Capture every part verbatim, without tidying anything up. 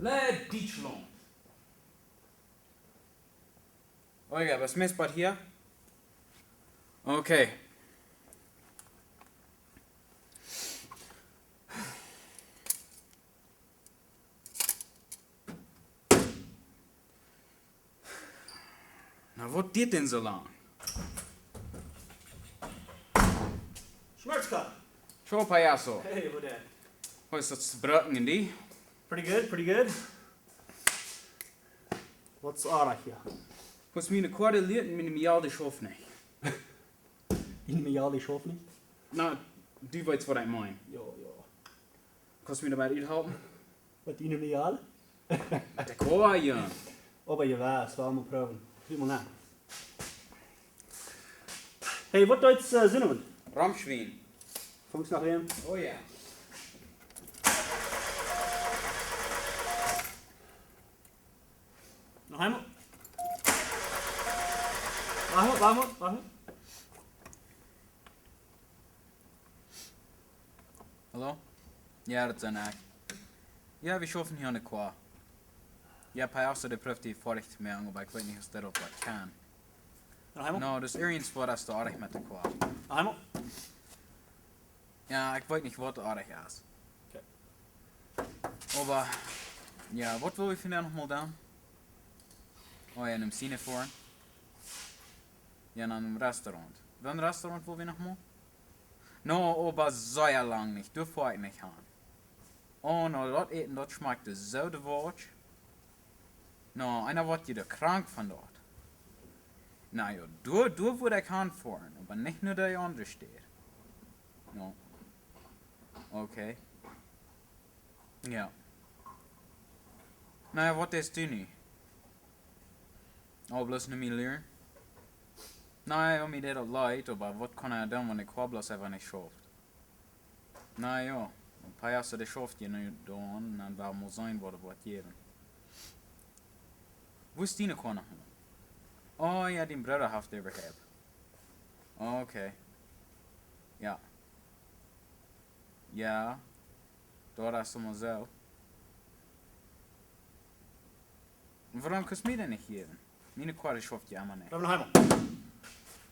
Äh, Dietschlaunt. Oiga, was mest bat hia? Okay. Na, waut diet dan soo lang? Schmerzka. Schau, Payaso. Hey, what up? Waut es daut Brocken en die? Pretty good, pretty good. Waut es oarich hia? Waut mie ne Koa lieet, mie ne Mial, dee schauft nich. Dee Mial, dee schauft nich? Na, du weetst, waut ekj meen. Jo, jo. Kaust mie doabie halpen? Met dee Mial? Met de Koa, jo. Oba jo, daut woa wie mol proowen. Kjikj mol no. Hey, waut deist, äh, Sinne? Ramschwien. Fungst noch een? Oh jo. Noch eemol. Wacht, wacht, wacht. Hallo? Jo, daut sie ekj. Jo, wie schaufen hia aun de Koa. Jo, Payaso, dee proowt dee foadich to moaken, oba ekj weet nich, aus dee daut woat kjennen. Noch eemol? No, daut es irjent waut es doa oarich met de Koa. Noch eemol? Jo, ekj weet nich, waut doa oarich es. Okay. Oba, jo, waut well wie vondoag noch mol doonen? Oh jo, nom Cine foaren. Jo, no een Restaurant. Waut Restaurant well wie noch mol? No, oba sea lang nich. Doa foa ekj nich han. Oh, no, daut Äten, daut schmakjt soo de Wort. No, eena woat je doa krank von doa. Na jo, doa, doa wudd ekj han foaren, oba nich no dee aundre Städ. No. Okay. Jo. Na jo, waut deist du nu? Oh, bloos no mie luren? Na jo, mie deed daut leet, oba waut kaun ekj doonen, wan de Koa bloos eefach nich schauft? Na jo, een Payaso, dee schauft je nu dan, dan woa wie mol seenen, waut et woat jäwen. Woo es diene Koa noch? Oh jo, dien Brooda haft dee äwahieet. Okay. Jo. Jo. Daut es emma soo. Wuarom kaust mie dee nich jäwen? Miene Koa, dee schauft je emma nich. Lass noch eemol.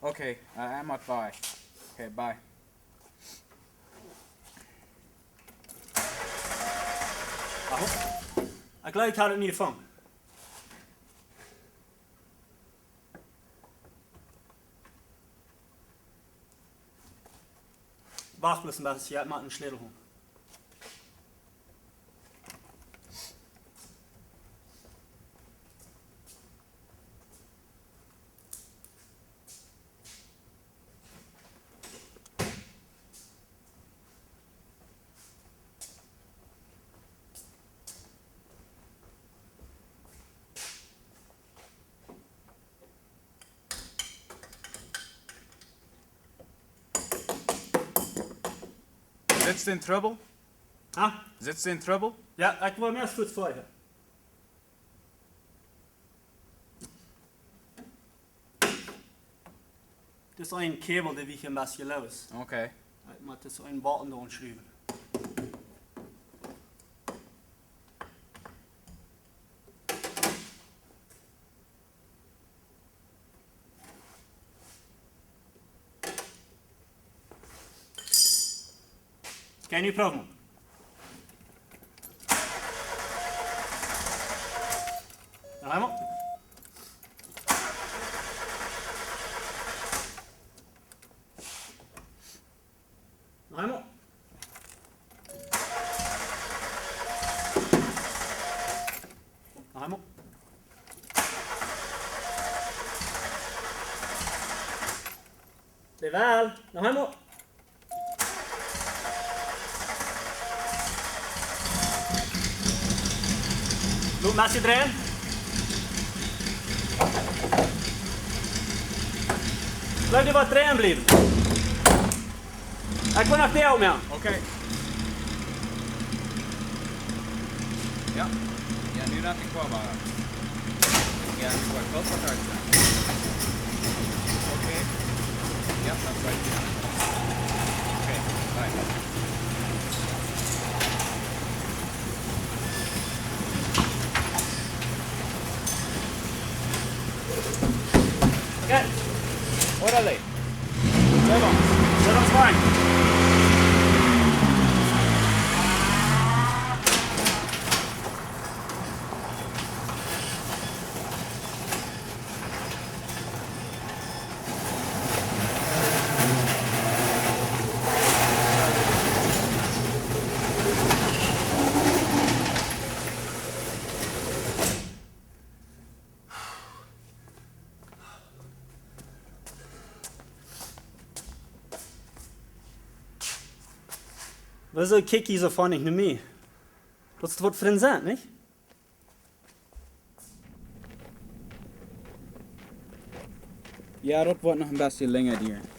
Okay, äh, ekj mott bye. Okay, bye. Wacht. Ekj jleew, ekj haud et nich jefongen. Wacht bloos een bät, ekj mott een Schlätel holen. Sitst du in Trouble? Ha? Sitst du in Trouble? Jo, ekj woa mea Schut foadich. Dit es een Kabel, dee wia een bät loos. Okay. Ekj mott dit een bät aunschruwen. Can you problem? Noch eemol. Noch eemol. Noch eemol. Jawel, noch eemol. Lot mie dreien. Bleef doa waut dreien bliewen. Ekj woa noch dee uk moaken. Okay. Jo. Jo, nu lat ekj waut. Jo, nu woat daut waut hia. Okay. Jo, daut woat hia. Okay, bye. Let ons, let ons rein. Wieso kjikj jie soo funny no mie? Daut es waut fa een Sent, nich? Jo, daut woat noch een bät lenja dieren.